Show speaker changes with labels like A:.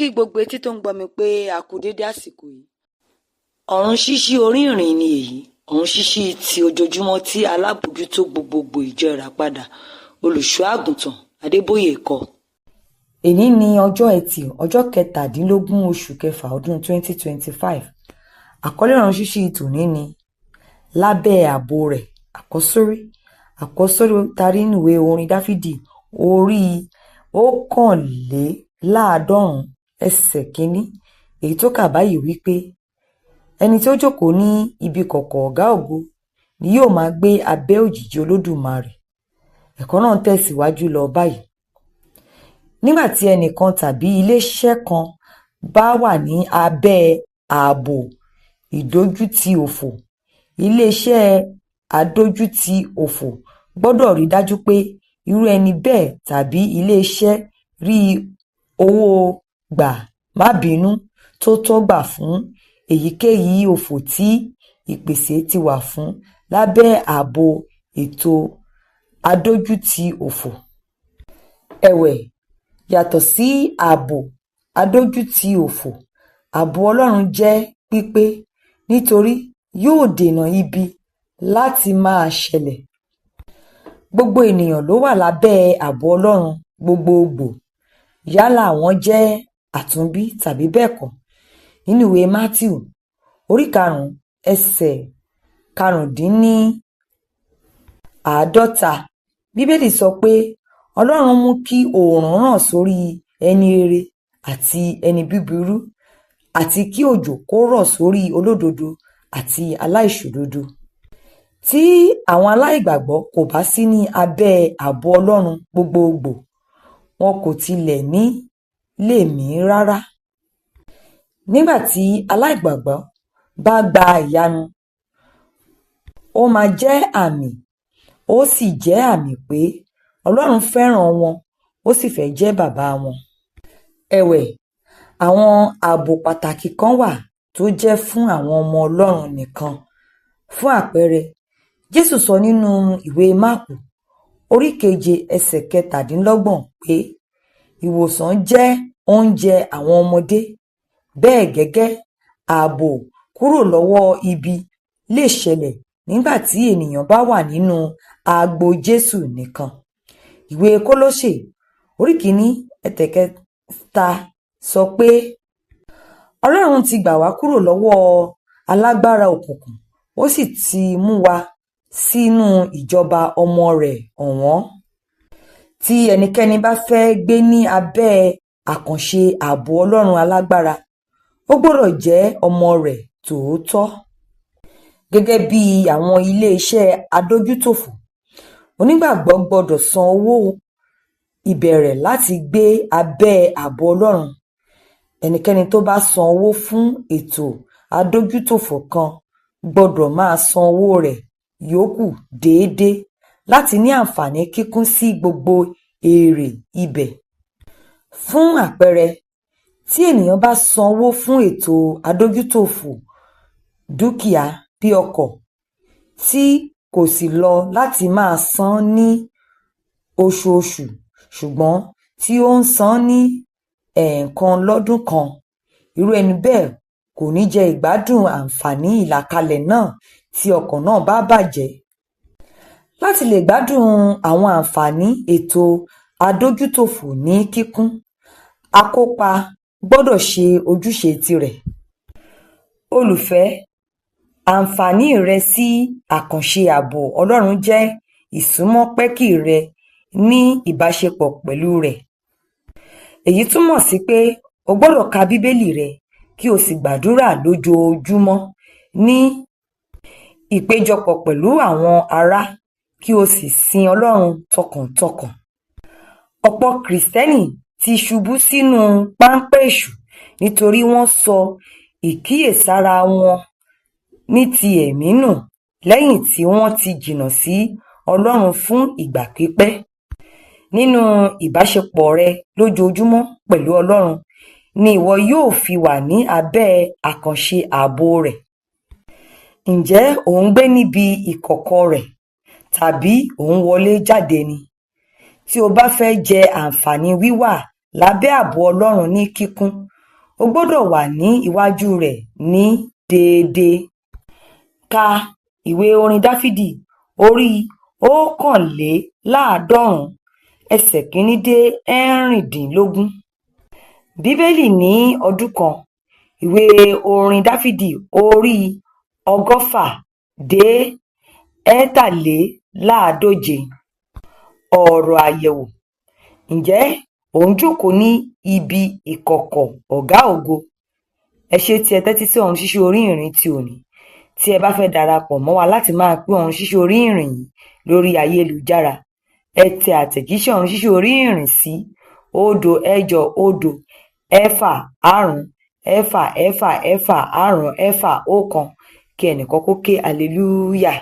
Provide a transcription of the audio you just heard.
A: Kí gbogbo etí tó ń gbọ́ mi pé a kú déédé àsìkò yìí. Ọ̀run ṣíṣí orí ìrìn ni èyí, ọ̀run ṣíṣí ti ojoojúmọ́ tí alábòójútó gbogboògbò ìjọ Ìràpadà, Olùṣọ́ Àgùntàn Adébóyè kọ. Èní ní ọjọ́ Ẹtì, ọjọ́ 17 oṣù kẹfà ọdún 2025. Àkọlé ọ̀run ṣíṣí tòní ni Lábẹ́ Ààbò Rẹ̀. Àkọ́sórí. Àkọ́sórí tarí nínú ìwé orin Dáfídì orí 91 ẹsẹ̀ 1, èyí tó kà báyìí wípé: Ẹni tí ó jókòó ní ibi ìkọ̀kọ̀ Ọ̀gá Ògo ni yóò máa gbé abẹ́ òjìji Olódùmarè. Ẹ̀kọ́ náà ń tẹ̀síwájú lọ báyìí. Nígbà tí ẹnìkan tàbí iléeṣẹ́ kan bá wà ní abẹ́ ààbò ìdójútì-òfò, iléeṣẹ́ adójútì-òfò gbọ́dọ̀ rí dájú pé irú ẹni bẹ́ẹ̀ tàbí iléeṣẹ́ rí owó gbà má bínú tó tọ́ gbà fún èyíkéyìí òfò tí ìpèsè ti wà fún lábẹ́ ààbò ètò adójútì-òfò. Ẹ̀wẹ̀, yàtọ̀ sí ààbò adójútì-òfò, ààbò Ọlọ́run jẹ́ pípé nítorí yóò dènà ibi láti máa ṣẹlẹ̀. Gbogbo ènìyàn ló wà lábẹ́ ààbò Ọlọ́run gbogboògbò, yálà wọ́n jẹ́ àtúnbí tàbí bẹ́ẹ̀ kọ́. Nínú ìwé Mátíù orí 5 ẹsẹ̀ 45, Bíbélì sọ pé Ọlọ́run mú kí oòrùn ràn sórí ẹni rere àti ẹni búburú, àti kí òjò kó rọ̀ sórí olódodo àti aláìṣòdodo. Tí àwọn aláìgbàgbọ́ kò bá sí ní abẹ́ ààbò Ọlọ́run gbogboògbò, wọn kò tilẹ̀ ní lè mí rárá. Nígbà tí aláìgbàgbọ́ bá gba ìyanu, ó máa jẹ́ àmì, ó sì jẹ́ àmì pé Ọlọ́run fẹ́ràn wọn, ó sì fẹ́ jẹ́ bàbá wọn. Ẹ̀wẹ̀, àwọn ààbò pàtàkì kan wà tó jẹ́ fún àwọn ọmọ Ọlọ́run nìkan. Fún àpẹẹrẹ, Jésù sọ nínú ìwé Máàkù orí 7 ẹsẹ̀ 27 pé ìwòsàn jẹ́ oúnjẹ àwọn ọmọdé. Bẹ́ẹ̀ gẹ́gẹ́, ààbò kúrò lọ́wọ́ ibi lè ṣẹlẹ̀ nígbà tí ènìyàn bá wà nínú agbo Jésù nìkan. Ìwé Kólósè orí 1 ẹsẹ̀ 3 sọ pé Ọlọ́run ti gbà wá kúrò lọ́wọ́ alágbára òkùnkùn, ó sì ti mú wa sínú ìjọba ọmọ rẹ̀ ọ̀wọ́n. Tí ẹnikẹ́ni bá fẹ́ gbé ní abẹ́ àkànṣe ààbò Ọlọ́run alágbára, ó gbọ́dọ̀ jẹ́ ọmọ rẹ̀ tòótọ́. Gẹ́gẹ́ bí àwọn ilé-iṣẹ́ adójútòfò, onígbàgbọ́ gbọ́dọ̀ san owó ìbẹ̀rẹ̀ láti gbé abẹ́ ààbò Ọlọ́run. Ẹnikẹ́ni tó bá san owó fún ètò adójútòfò kan gbọ́dọ̀ máa san owó rẹ̀ yòókù déédéé láti ní àǹfààní kíkún sí gbogbo èrè ibẹ̀. Fún àpẹẹrẹ, tí ènìyàn bá san owó fún ètò adójútòfò dúkìá bí ọkọ̀, tí kò sì lọ láti máa san ní oṣooṣù ṣùgbọ́n tí ó ń san ní ẹ̀ẹ̀kan lọ́dún kan, irú ẹni bẹ́ẹ̀ kò ní jẹ ìgbádùn àǹfààní ìlàkalẹ̀ náà tí ọkọ̀ náà bá bàjẹ́. Láti lè gbádùn àwọn àǹfààní ètò adójútòfò ní kíkún, akópa gbọ́dọ̀ ṣe ojúṣe tirẹ̀. Olùfẹ́, àǹfààní rẹ sí àkànṣe ààbò Ọlọ́run jẹ́ ìsúnmọ́ pẹ́kí rẹ ní ìbáṣepọ̀ pẹ̀lú rẹ̀. Èyí túmọ̀ sí pé o gbọ́dọ̀ ka Bíbélì rẹ kí o sì gbàdúrà lójoojúmọ́, ní ìpéjọpọ̀ pẹ̀lú àwọn ará, kí o sì sin Ọlọ́run tọkàntọkàn. Ọ̀pọ̀ Kìrìsìtẹ́nì ti ṣubú sínú páńpẹ́ èṣù nítorí wọ́n sọ ìkíyèsára wọn ní ti ẹ̀mí nù lẹ́yìn tí wọ́n ti jìnnà sí Ọlọ́run fún ìgbà pípẹ́. Nínú ìbáṣepọ̀ rẹ lójoojúmọ́ pẹ̀lú Ọlọ́run ni ìwọ yóò fi wà ní abẹ́ àkànṣe ààbò rẹ̀. Ǹjẹ́ ò ń gbé níbi ìkọ̀kọ̀ rẹ̀ tàbí ò ń wọlé jáde ni? Tí o bá fẹ́ jẹ àǹfààní wíwà lábẹ́ ààbò Ọlọ́run ní kíkún, O gbọ́dọ̀ wà ní iwájú rẹ̀ ní déédéé. Ka ìwé orin Dáfídì orí 91 ẹsẹ̀ 1 dé 16. Bíbélì ní ọdún kan. Ìwé orin Dáfídì orí 106 dé 143. Ọ̀rọ̀ àyẹ̀wò. Ǹjẹ́ ò ń jókòó ní ibi ìkọ̀kọ̀ Ọ̀gá ògo? Ẹ ṣé tí ẹ tẹ́tí sí Ọ̀run Ṣíṣí orí ìrìn ti òní. Tí ẹ bá fẹ́ darapọ̀ mọ́ wa láti máa pín Ọ̀run Ṣíṣí orí ìrìn yìí lórí ayélujára, ẹ tẹ àtẹ̀jíṣẹ́ Ọ̀run Ṣíṣí orí ìrìn sí 080 6 6 6 6 5 6 1 kí ẹnìkan kó ké hallelujah.